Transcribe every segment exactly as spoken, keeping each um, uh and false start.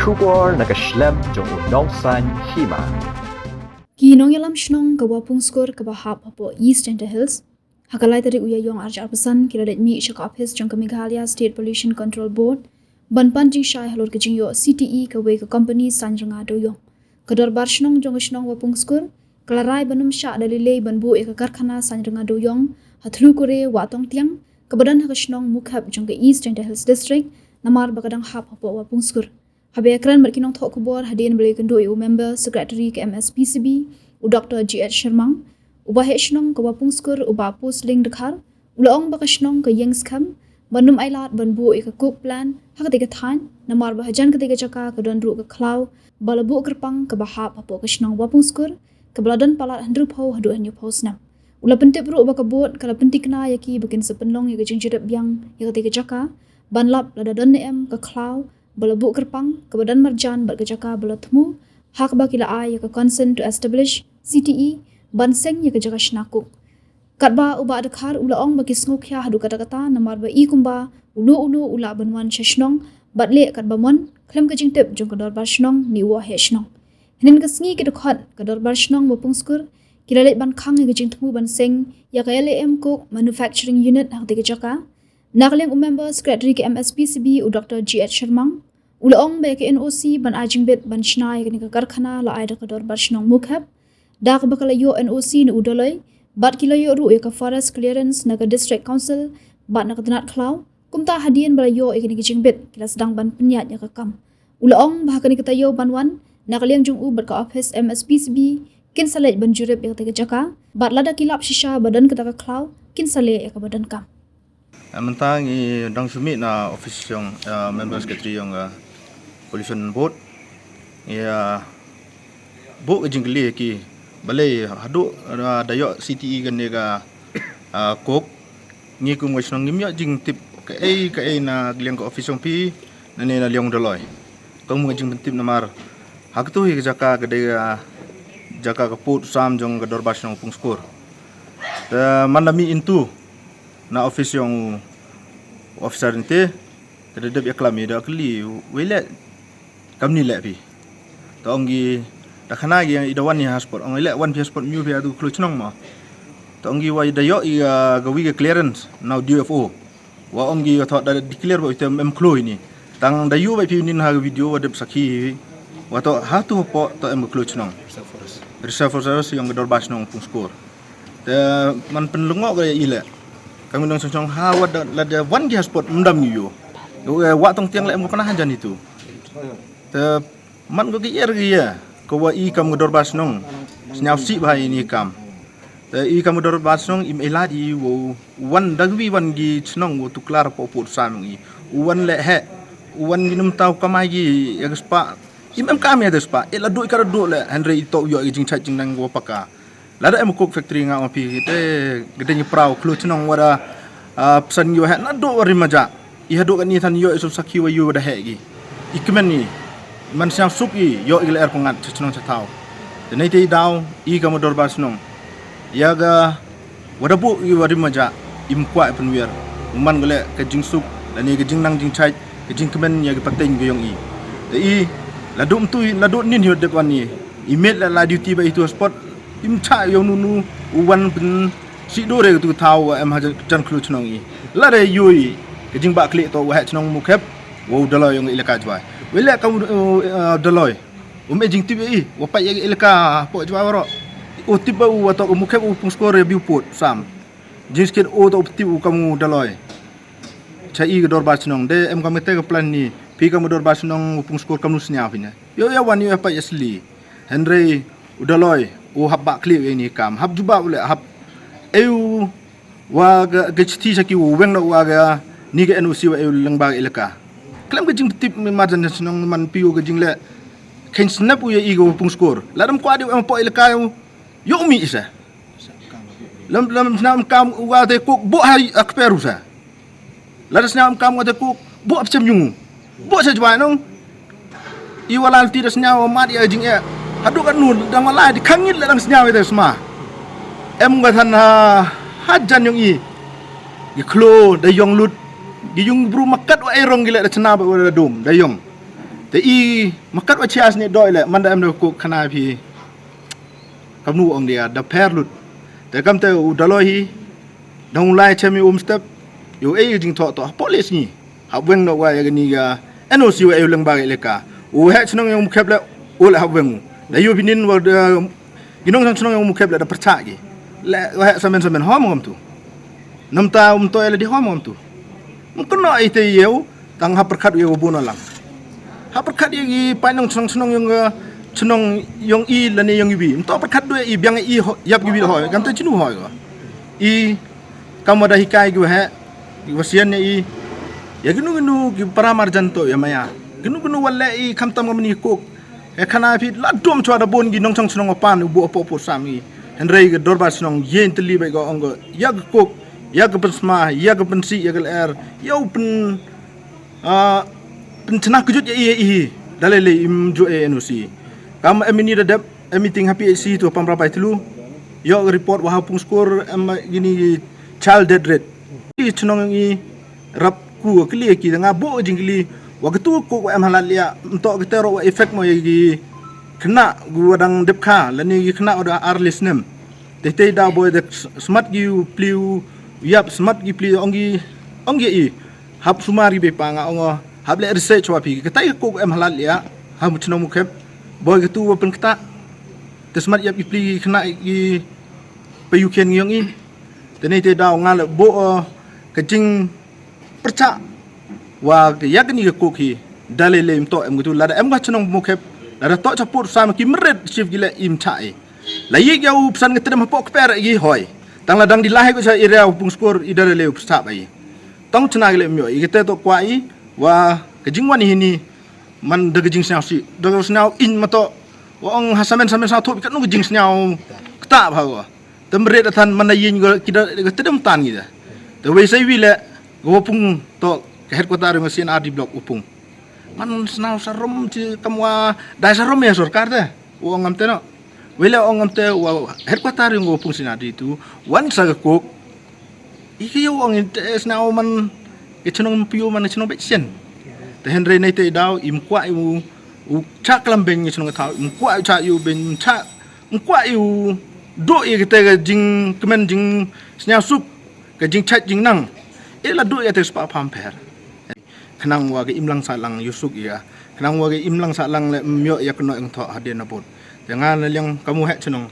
Khubor na ka shlem jong u Nongsaiñ Hima. Ki nongïalam shnong ka Wapungskur kaba hap hapoh East Jaintia Hills, ha ka lai tarik u Ïaïong arhajar arphew san, ki la leit mih sha ka ophis jong ka Meghalaya State Pollution Control Board ban pan jingshai halor ka jingïoh C T E kawei ka kompani saiñ rnga dewïong. Ka dorbar shnong jong ka shnong Wapungskur ka la rai ban ym shah da lei lei ban buh ïa ka karkhana saiñ rnga dewïong ha Thlu Kure Wahtongtiang, kaba don ha ka shnong Mukhep jong ka East Jaintia Hills District, namar ba ka dang hap hapoh Wapungskur. Haba ïakren bad ki nongthoh khubor hadien ba la ïakynduh ïa u member secretary ka M S P C B, u Doctor G H Shermang, uba heh shnong ka Wapungskur, u Bah Posling Dkhar, u la ong ba ka shnong ka ïeng skhem ban ym ailad ban buh ïa ka coke plant ha katei ka thaiñ, namar ba hajan katei ka jaka ka don ruh ka khlaw ba la buh kyrpang kaba hap hapoh ka shnong Wapungskur, kaba la don palat hynriewphew haduh hynñiewphew snem. U la pyntip ruh ba ka board ka la pynthikna ïa ki ba kin sa pynlong ïa ka jingjurip biang ïa katei ka jaka ban lap lada don ne em ka khlaw ba la buh kyrpang kaba don marjan bad ka jaka ba la thmu, ha kaba ki la ai ïa ka consent to establish C T E ban seng ïa ka jaka shna coke. Katba u Bah Dkhar u la ong ba ki sngewkhia haduh katta katta namar ba i kumba uno uno u lah ban wan sha shnong bad leh katba mon khlem ka jingtip jong ka dorbar shnong ne u heh shnong. Hynnin ka sngi ki dkhot ka dorbar shnong Wapungskur ki la leit ban khang ïa ka jingthmu ban seng ïa ka L A M Coke Manufacturing Unit ha katei ka jaka. Na ka liang u member secretary ka M S P C B, u Doctor G H Shermang, u la ong ba ïa ka N O C ban ai jingbit ban shna ïa kane ka karkhana la ai da ka dorbar shnong Mukhep, da kaba ka la ïoh N O C na u Dolloi bad ki la ïoh ruh ïa ka forest clearance na ka District Council bad na ka tnat khlaw. Kumta hadien ba la ïoh ïa kane ka jingbit ki la sdang ban pynïaid ïa ka kam. U la ong ba ha kane ka taïew ban wan, na ka liang jong u bad ka ophis M S P C B kin sa leit ban jurip ïa katei ka jaka bad lada ki lap shisha ba don kata ka khlaw kin sa leh ïa kaba donkam. Ah, mynta ngi dang shu mih na ophis jong, ah, member secretary jong, ah, pollution board. Ngi, ah, buh ka jingkylli ïa ki balei haduh, ah, da ïoh C T E kane ka, ah, coke, ngi kum ka shnong ngim ïoh jingtip kaei kaei na ka liang ka ophis jong phi ne na liang u Dolloi. Kam ka jingpyntip namar ha katu hi ka jaka ka dei ka jaka ka pud sam jong ka dorbar shnong Wapungskur. Te man la mih into na ophis jong u officer nte, te da dep ïa klam ïa da kylli wei leh kamni leh phi. Te ong ki da khana ki i da wan ïa ha spot, ong leh wan phi ha spot myu phi atu khloo chnong mo. Te ong ki wa da ïoh i, ah, ka wi ka clearance na u D F O. Wa ong ki wa thoh da declare ba ite em khloo ini. Tang da ïoh ba phi nin ha ka video wa dep sakhi. Wa thoh ha tu hapoh to em khloo chnong. Reserve forest jong ka dorbar shnong Wapungskur. Te man pynlyngngoh ka i leh. Kam ngi dang song song ha wa da la da wan ki ha spot mdam ngi ïoh. Ïoh, eh, Wahtongtiang leh em ko kana hajan itu. Te man ko ki er ki ya. Ko wa i kam ka dorbar shnong. Sñiaw sih bha ini kam. Te i kam ka dorbar shnong im ailad i wow wan da wi wan ki chnong wow tuklar hapoh pud sam i. U wan leh heh. U wan ngi num tau kamai ki ïa ka spah. Im em kam ïa ka spah. I la duh ka la duh leh. Hynrei i to ïoh i jingchait jingnang wow paka. Lada em coke factory nga ong phi te ka dei ngi proud khloo chnong wa da, ah, pynsan ïoh heh naduh wa rim majak. I haduh kani than ïoh i sop sakhi wa ïoh wa da heh ki. I kmen i. Man sñiaw suk i ïoh i la er pyngngad cha chnong cha thaw. Te nei te i daw i kam ka dorbar shnong. Ïa ka wa da buh i wa rim majak im kwah i pynwiar. U man ka leh ka jingsuk lane ka jingnang jingchait ka jingkmen ïa ka pateng ka yong i. Te i la duh mtu i la duh nin hi wa dep wan i. I met la la duty ba i tu spot. Im chah ïa u nunu u wan pyn sih dur ïa ka tu thaw wa em ha jan khloo chnong i. Lada ïoh i ka jingbah khlieh to wa heh chnong Mukhep wa u Dolloi yong i laka jwai. Wa leh ka u, u, uh, Dolloi. Um e jingtip ïa i wa pait ïa i laka hapoh jwai waroh. U tip ba u wa to u Mukhep u Wapungskur ïa Viewport sam. Jingskit u to u tip u kam u Dolloi. Cha i ka dorbar chnong de em kam te ka plan ni. Phi kam u dorbar chnong u Wapungskur kam nu sñiaw phi ne. Ïoh ïa wan ïoh ïa pait ïa sli. Hynrei u Dolloi u hap bah khlieh ïa ini kam hap jubab u leh hap. Eu wa ka, ka chithi cha ki u weng na wa ka ni ka N O C wa eu lyngba ka elaka. Khlem ka jingtip mi marjan chnong man phi u ka jingleh. Khein snap u ïa i ka Wapungskur. Ladam kwah di u em poh elaka u. Ïoh mi isa. Lam, lam sñiaw em kam u wa te kuk buh ha i akper u sa. Lada sñiaw em kam nga te kuk buh ap chem yung. Buh sa jwai nong. I wa la ti da sñiaw mat ïa jing e. Haduh kan nu dang wa la di khang ngit la dang sñiaw ïa te sma. Em nga than ha, ha jan yong i. Gi khloo da yong lut. Gi yung bru makat wa ai rong gi le da chna ba wa da dum da yong. Te i ma katwa chias ne doi le man da em da kuk khana phi. Kam nu ong dia da pher lut. Te kam te u Daloi hi dang u lai chem i um step. Yo ei jing tho to hapoh le sngi. Hap weng no wa ya gani ga N O C wa eu leng ba ga leka. U heh chnong yong mukhep le u le hap weng. Da yo binin wa da ginong sang chnong yong mukhep le da percha gi. Le wa heh samen samen hom ngam tu. Namta um to ele di hom ngam tu. Mungkin no ite yeu tang hap perkhat yeu bu no lang. Hap perkhat yeu i pai nong chnong chnong yong ga chnong yong i lane yong i bi. Mto perkhat doi i biang i ho yap gi bi ho kam te chinu ho. I kam wa da hikai gi wa heh. Wa sian ne i ya ginu ginu gi para marjan to ya maya. Ginu ginu wa le i kam tam ngam ni kuk. He khana phi la dum chwa da bun gi nong chong chnong pan u bu apo pu sam i. Henrei ga dorbar chnong yen teli bai ga ong ga ya ga kuk ya ga pensma ya ga pensi ya ga ler ya u pen ah pen chna kujut ya i i dalele im ju e N O C. Kam em ini da dep em meeting happy si tu pam rapai telu. Yo report wa ha pung skur em gini child death rate. Chnong i rap ku kli ki nga bo jingkli wa katu ko em halat lia mto kete ro wa effect mo ya gi kena gu wadang dep kha lani gi kena wa da ar lisnem. Te te da boy da smat gi pliu yap smat gi pliu ong gi ong gi i hap sumar gi bepa nga ong hap le research wa phi kete ko em halat lia ha mu chnong mukhep boy katu wa pen keta te smat yap gi pli gi kena gi pa yu khen ngi ong i te ne te da nga le bo ka jing percha wa ya kani ka kuk hi dalele mto em gutu lada em ga chnong mukhep lada to chapur sam ki meret chief gile im cha i la yik ya u psan ngetrem hapo kper i hoi tang ladang di lahai ko cha area u pung skur i dalele u percha bai tong chna gile myo i kete to kwa i wa ka jingwan hi ni man da ka jingsnyaw si da ka snyaw in mato wa ong ha samen samen sa thup kat nu ka jingsnyaw kta bha wa te meret atan man da yin ga kida ga tedem tan gi da te wei sai wi le ga wa pung to ka headquarter nga C N R D block wa pung man snaw sarom chi kam wa dai sarom ya sorkar te wa ong am te no wei le ong am te wa headquarter nga wa pung C N R D tu wan sa ga kuk Iki yo ong te snaw man ke chnong pio man chnong bek sen. Te henre nei te daw im kwa u u cha klam ben chnong thaw im kwa cha yu ben cha im kwa u do i te ga jing kmen jing snya sup ga jing chat jing nang. E la do ya te spa pham pher. Khnang wa ga imlang sa lang yusuk ya. Khnang wa ga imlang sa lang le myo ya kno eng tho hadien na bot. Te nga na liang kamu hek chnong.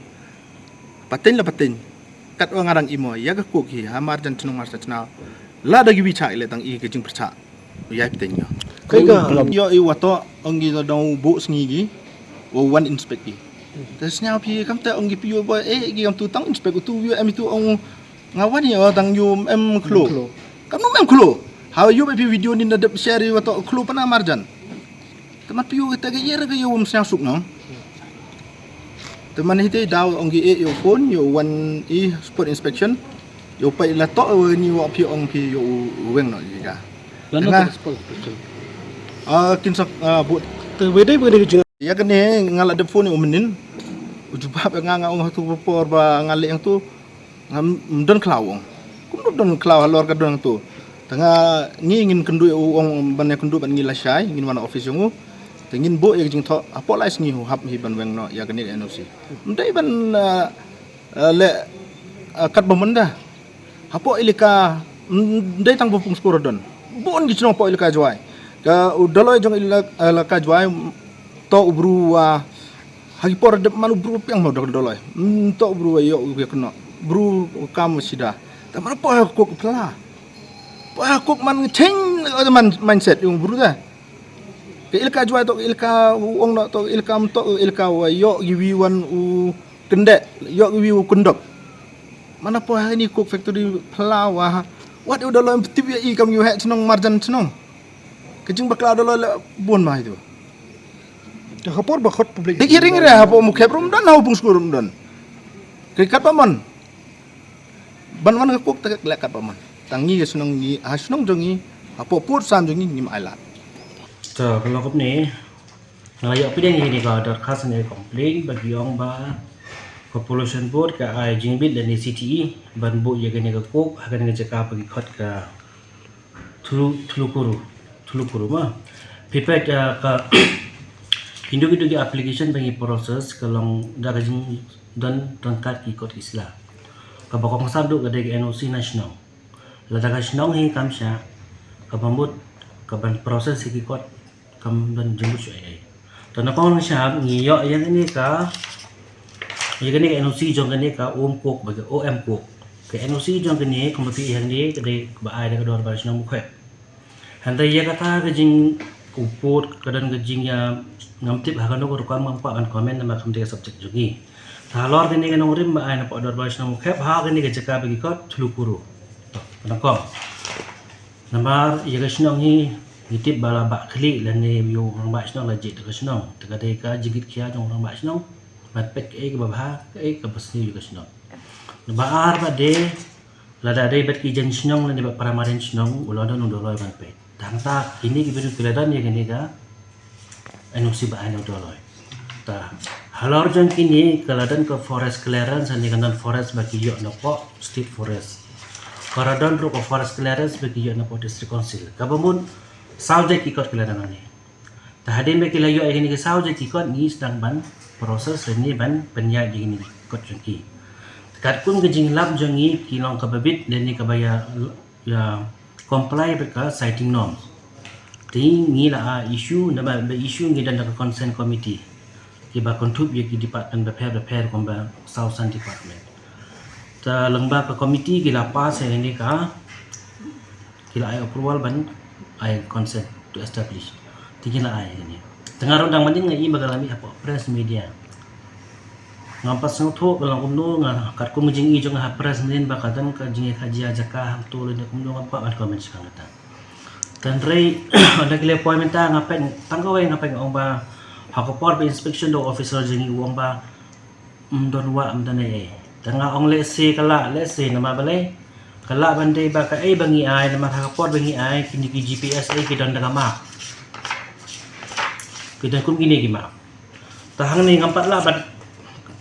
Patin la patin. Kat wa ngarang imo ya ga kuk hi ha marjan chnong mar sa chna. La da gi wi cha ile tang i ga jing percha. Ya patin yo. Kai ga yo i wa to ong gi da dong bu sngi gi. Wa wan inspect gi. Te snya phi kam te ong gi pio ba e gi kam tu tang inspect tu yo em tu ong nga wan yo tang yo em khlo. Kam no em khlo. Ha yo ba phi video ni na dep share wa to khlo pana marjan. Teman piu kita ke yer ke yo um snya suk no. Teman hite daw ong ki e yo phone yo wan i spot inspection. Yo pai la to ni wa phi ong phi yo weng no ji ga. Lano Tengah. Spot inspection. Ah kin sak ah bu. Te wede wede ke jinga. Ya kene ngala de phone yo menin. Uju ba nga nga ong tu por ba ngale yang tu. Ngam don klaw ong. Kum don klaw halor ka don tu. Tanga ngi ngin kendu u ong ban ya kendu ban ngi la shai ngin wan office yong u. Te ngin bo ya jing tho apo lai sngi hu hap hi ban weng no ya kani N O C. Mdai ban le kat ba menda. Hapo ilika mdai tang bo pung skor don. Bo on gi chnong po ilika jwai. Ka u daloi jong ilika jwai to u bru wa ha ki por dep man u bru piang mo dok doloi. To u bru wa yo u kno bru kam sida. Ta man po ha kok pla po ha kok man cheng man mindset yung bru da. Ke ilka jwai to ilka u ong no to ilka mto ilka wa yo gi wi wan u kende yo gi wi u kundok. Mana po ha ni kok factory pla wa wat u doloi tip ya i kam yu he chnong marjan chnong. Ke jing bakla doloi le bon ma itu. Te khapor ba khot public. Dik hiring re hapo mukhep rum don hau pung skur rum don. Ke kat ba man. Ban man ka kuk te lek kat ba man. Tang ngi ke snong ngi ha snong jong ngi hapo pur sam jong ngi ngim ai lad. To ka long kup ni. Nga la ïoh pideng ïa kane ka darkhas ne complaint ba ki ong ba ka Pollution Board ka ai jingbit lane C T E ban buh ïa kane ka kuk ha kane ka jaka ba ki khot ka Thlu, Thlukuru, Thlukuru ma. Phi peit, ah, ka kino kino ki application ba ngi process ka long da ka jingdon ryngkat ki kot ki sla. Kaba kongsan ruh ka dei ka N O C na shnong. Lada ka shnong hi kam shah, kaba mut ka ban process ïa ki kot kam don jingmut shuh ei ei. Te na kong shah ngi ïoh ïa kane ka, ïa kane ka N O C jong kane ka Omkok ba ka Omkok. Ka N O C jong kane kumba phi ïohi hangne ka dei kaba ai da ka dorbar shnong Mawkhep. Hynrei ïa kata ka jingkupot ka don ka jingïa ngam tip ha kano ka rukom, ngam kwah ban comment namar kam dei ka subject jong ngi. Te halor kane ka nongrim ba ai na pdeng dorbar shnong Mawkhep ha kane ka jaka ba ki kot Thlu Kuru. To, ka nongkong. Namar ïa ka shnong hi ngi tip ba la bah khlieh lane ïa u rangbah shnong la jied da ka shnong. Te ka dei ka jingkit khia jong u rangbah shnong ban peit kaei kaba bha, kaei kaba sniew ïa ka shnong. Namba ar ba dei, lada dei bad ki jaiñ shnong lane bad para marjan shnong, u la don u dolloi ban peit. Tang ta kine ki briew ki la don ïa kine ka N O C ba ai na u dolloi. Ta halor jong kine ka la don ka forest clearance ne ka non forest ba ki ïoh na pdeng state forest. Ka la don ruh ka forest clearance ba ki ïoh na pdeng district council. Kaba mut saw jait ki kot ki la don hangne. Ta hadien ba ki la ïoh ïa kine ki saw jait ki kot ngi sdang ban process lane ban pynïaid ïa kine ki kot jong ki. Katkum ka jinglap jong ngi ki long kaba bit lane kaba ïa, ïa comply bad ka siting norms. Te ngi la, ah, issue, naba ba issue ngi don da ka consent committee kiba kynthup ïa ki department bapher bapher kumba saw san department. Ta lyngba ka committee ki la pass ïa kane ka, ki la ai approval ban ai consent to establish. Te ki la ai kane. Te nga ruh dang mynnin nga i ba ka la mih hapoh press media. Ngam pat sngewthuh ka long kumno, nga katkum ka jingi jong nga ha press mynnin ba ka don ka jingïakajia jaka hangto lane kumno, ngam pat ban comment shaphang kata. Hynrei ynda ki la poi mynta nga peit tang kawei, nga peit nga ong ba ha ka por ba inspection da u officer jong ngi u ong ba ym don wah, ym don ei ei. Te nga ong lehse ka lah, lehse namar balei ka lah ban dei ba kaei ba ngi ai, namar ha ka por ba ngi ai kine ki G P S ei ki don da ka map. Ki don kum kine ki map. Te hangne ngam pat lah ban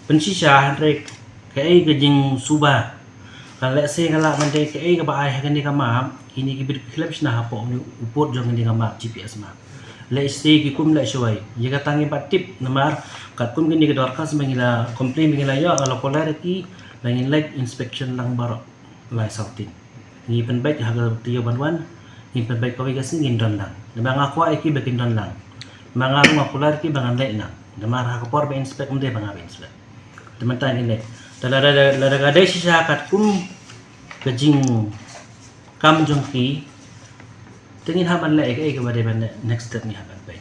pynshisha hynrei kaei ka jingsuba. Ka lehse ka lah ban dei kaei kaba ai ha kane ka map, kine ki briew ki khlem shna hapoh une u pud jong kane ka map, G P S map. Lehse ki kum leh shawei. Ïa kata ngim pat tip namar katkum kine ki dorkhas ba ngi la complain ba ngi la ïoh, nga la kular ïa ki ba ngin leit inspection lang baroh lai saw tin. Ngi pynbeit ha ka taïew ban wan, ngi pynbeit kawei ka sngi ngin don lang. Namar nga kwah ïa ki ba kin don lang. Namar nga ruh nga kular ïa ki ba ngan leit lang. Namar ha ka por ba inspect ym dei ba nga ba inspect. Te mynta ngin leit. Te lada, lada, lada ka dei shisha katkum ka jingkam jong ki, te ngin hap ban leh kaei kaba dei ban leh, next step ngi hap ban peit.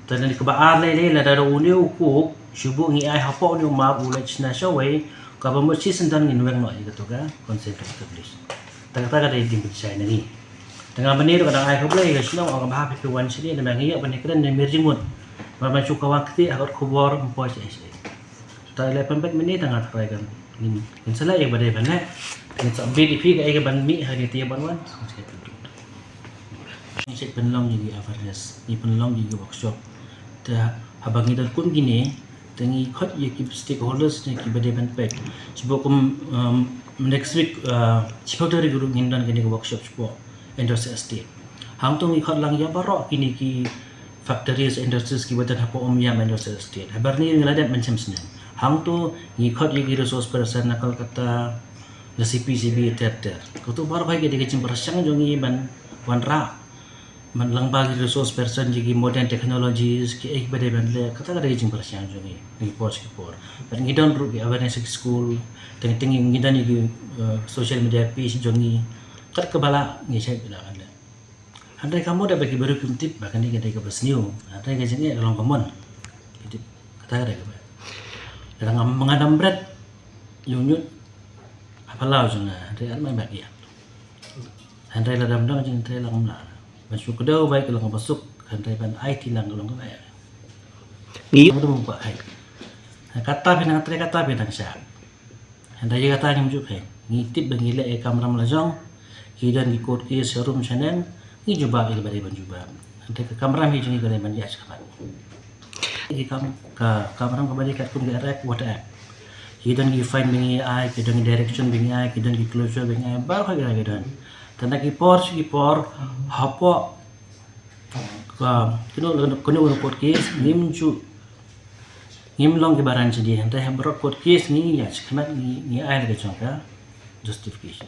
Te lane kaba ar lei lei, lada une u kuk shu buh ngi ai hapoh une u map u leit shna shawei, kaba mut shisyndon ngin weng noh ïa kato ka consent to establish. Te kata ka dei jingpynshai na ngi. Te nga mynne ruh ka dang ai khublei ïa ka shnong, ong kaba hap ïa phi wan shane namar ngi ïoh ban ïakren ne mir jingmut. Namar ban shu kawang kti ha kot khubor ym poi shaei shaei. Te leh pynbeit mynne te nga tharai kan ngin, ngin sa leh ïa kaba dei ban leh. Ngin sa update ïa phi kaei kaban mih ha kane ka taïew ban wan. Ngi sa pynlong ïa ki awareness, ngi pynlong ïa ki workshop. Te haba ngi don kum kine te ngi khot ïa ki stakeholders ne kiba dei ban peit. Shu buh kum, um, next week, uh, shiphew tarik ruh ngin don kane ka workshop shapoh Industrial Estate. Hangto ngi khot lang ïa baroh kine ki factories, industries kiba don hapoh Umiam Industrial Estate. Haba ngi la dep mynshem snem, hangto ngi khot ïa ki resource person na Kolkata, na C P C B ter ter. Kato baroh ka dei ka jingpyrshang jong ngi ban wanrah man lang ba ki resource person, ïa ki modern technologies, kiei kiba dei ban leh, kata ka dei ka jingpyrshang jong ngi ha ki por sha ki por. Bad ngi don ruh ki awareness ki school, teng teng ngi don ïa ki, uh, social media page jong ngi. Kat kaba lah ngi shait bha ban leh. Hynrei ka mut ba ki briew kim tip ba kane ka dei kaba sniew. Hynrei ka jingeh ka long ka mon. Ki tip kata ka dei kaba. Lada nga, nga dam bret ïa u ñiut ha palaw jong nga, hynrei ar mai ba ki ïa. Hynrei lada ym don jingtrei lang ym lah. Ban shu kdew bai ka long kaba suk, hynrei ban aiti lang ka long kaba ïa. Ngi ong dum ba hai. Kata phi nang trei, kata phi nang shah. Hynrei ïa kata ngim ju phi. Ngi tip ba ngi leh ïa ka kamram la jong. Ki don ki court case sharum shaneng. Ngi jubab ïa kaba dei ban jubab. Hynrei ka kamram hi jong ngi ka dei ban ïaid shakhmat. Ki kam, ka kamram kaba dei katkum ka Act, Water Act. Ki don ki fine ba ngi ai, ki don ki direction ba ngi ai, ki don ki closure ba ngi ai, baroh ki don. Tang da ki por sha ki por hapoh Ka kano kano court case ngim ju ngim long ki baran jadien, hynrei ha baroh court case ngi ïa shakmat, ngi ngi ai la ka jong ka justification.